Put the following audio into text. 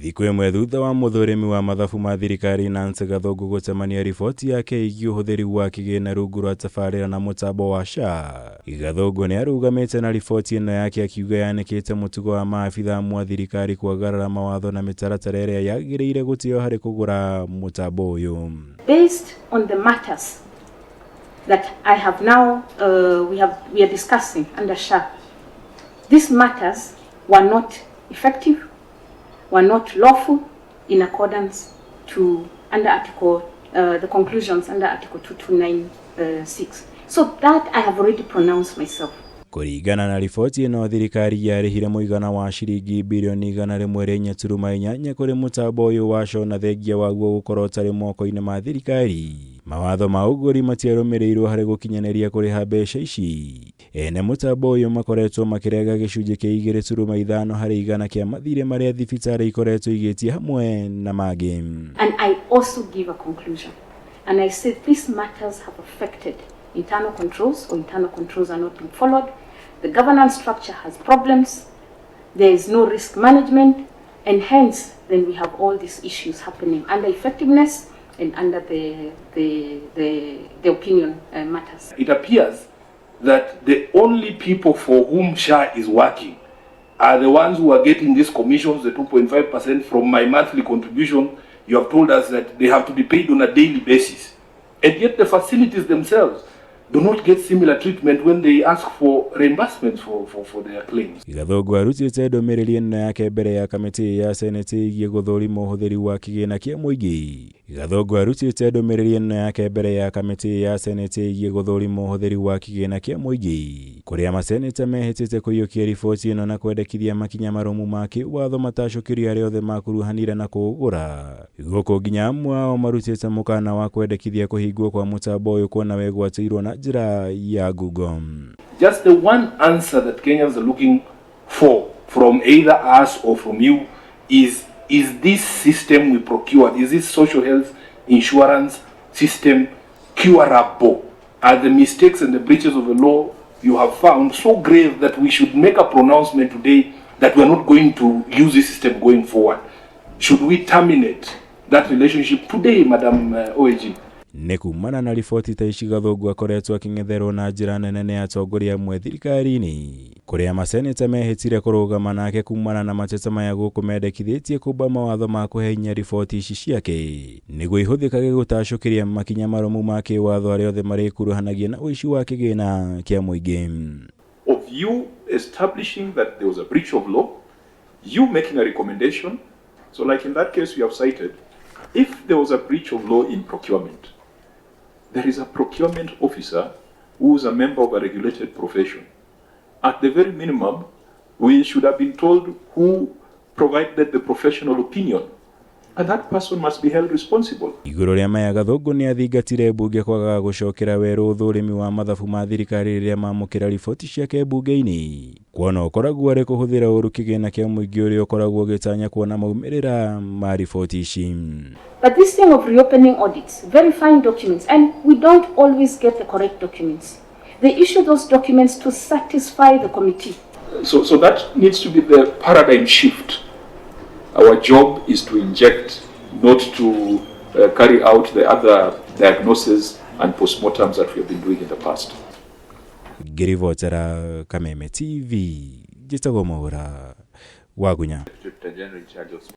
Thikũ ĩmwe thutha wa mũthũrimi wa mathabu ma thirikari Nancy Gathungu gũcemania riboti yake ĩgiĩ ũhũthĩri wa kĩgĩna rungu rwa tabarĩra na mũtambo wa SHA. Gathungu nĩ arũgamĩte na riboti ĩno yake akiuga yanĩkĩte mũtugo wa maabitha amwe a thirikari kwagarara mawatho na mĩtaratara ĩrĩa yagĩrĩire gũtĩo harĩ kũgũra mũtambo ũyũ. Based on the matters that I have now, we are discussing under SHA, these matters were not effective, were not lawful in accordance to under Article, the conclusions under Article 2296. So that I have already pronounced myself. Kũringana na riboti ĩno, thirikari yarĩhire mũigana wa ciringi birioni 104.8 kũrĩ mũtambo ũyũ wa SHA na thengia waguo gũkorwo ũtarĩ moko-inĩ ma thirikari. Mawatho ma ũgũri matiarũmĩrĩirwo harĩ gũkinyanĩria kũrĩha mbeca ici. Ene mũtambo ũyũ makoretwo makĩrega gĩcunjĩ kĩa 2.5 harĩ igana kĩa mathirĩ marĩa thibitarĩ ikoretwo igĩtia hamwe na mangĩ. And I also give a conclusion. And I say these matters have affected internal controls, or internal controls are not being followed. The governance structure has problems. There is no risk management. And hence, then we have all these issues happening under effectiveness and under the opinion matters. It appears that the only people for whom SHA is working are the ones who are getting these commissions, the 2.5% from my monthly contribution. You have told us that they have to be paid on a daily basis. And yet the facilities themselves do not get similar treatment when they ask for reimbursements for their claims. Gathungu arutĩte ndũmĩrĩri ĩno yake mbere ya kamĩtĩ ya Senate ĩgiĩ gũthũrima ũhũthĩri wa kĩgĩna kĩa mũingĩ. Gathungu arutĩte ndũmĩrĩri ĩno yake mbere ya kamĩtĩ ya Senate ĩgiĩ gũthũrima ũhũthĩri wa kĩgĩna kĩa mũingĩ, kũrĩa maseneta mehĩtĩte kũiyũkia riboti ĩno na kwendekithia makinya marũmu ma kĩwatho matacũkĩrio arĩa othe makuruhanire na kũũgũra. Gũkũ nginya amwe ao marutĩte mũkana wa kwendekithia kũhingwo kwa mũtambo ũyũ kuona wegwatĩirwo na njĩra ya ngungo. Just the one answer that Kenyans are looking for from either us or from you is this system we procured, is this social health insurance system curable? Are the mistakes and the breaches of the law you have found so grave that we should make a pronouncement today that we are not going to use this system going forward? Should we terminate that relationship today, Madam OAG? Nĩ kumana na riboti ta ici Gathungu akoretwo akĩng'etherwo na njĩra nene nĩ atongoria amwe thirikari-inĩ, kũrĩa maseneta mehĩtire kũrũgama nake kumana na mateta maya gũkũ mendekithĩtie kũmba mawatho ma kũhe hinya riboti ici ciake nĩguo ihũthĩkage gũtacũkĩria makinya marũmu ma kĩwatho arĩa othe marĩkuruhanagia na ũici wa kĩgĩna kĩa mũingĩ. Of you establishing that there was a breach of law, you making a recommendation. So like in that case we have cited, if there was a breach of law in procurement, there is a procurement officer who is a member of a regulated profession. At the very minimum, we should have been told who provided the professional opinion. And that person must be held responsible. Igũrũ rĩa maya, Gathungu nĩ athingatire mbunge kwagaga gũcokera werũ ũthũrimi wa mathabu ma thirikari rĩrĩa mamũkĩra riboti ciake mbunge-inĩ, kuona ũkoragwo arĩ kũhũthĩra ũru kĩgĩna kĩa mũingĩ ũrĩa ũkoragwo ũgĩtanya kuona maumĩrĩra ma riboti ici. But this thing of reopening audits, verifying documents, and we don't always get the correct documents. They issue those documents to satisfy the committee. So that needs to be the paradigm shift. Our job is to inject, not to carry out the other diagnoses and postmortems that we have been doing in the past. Ngĩribotera Kameme TV, njĩtagwo Mwaura Wagunya. Director General in charge of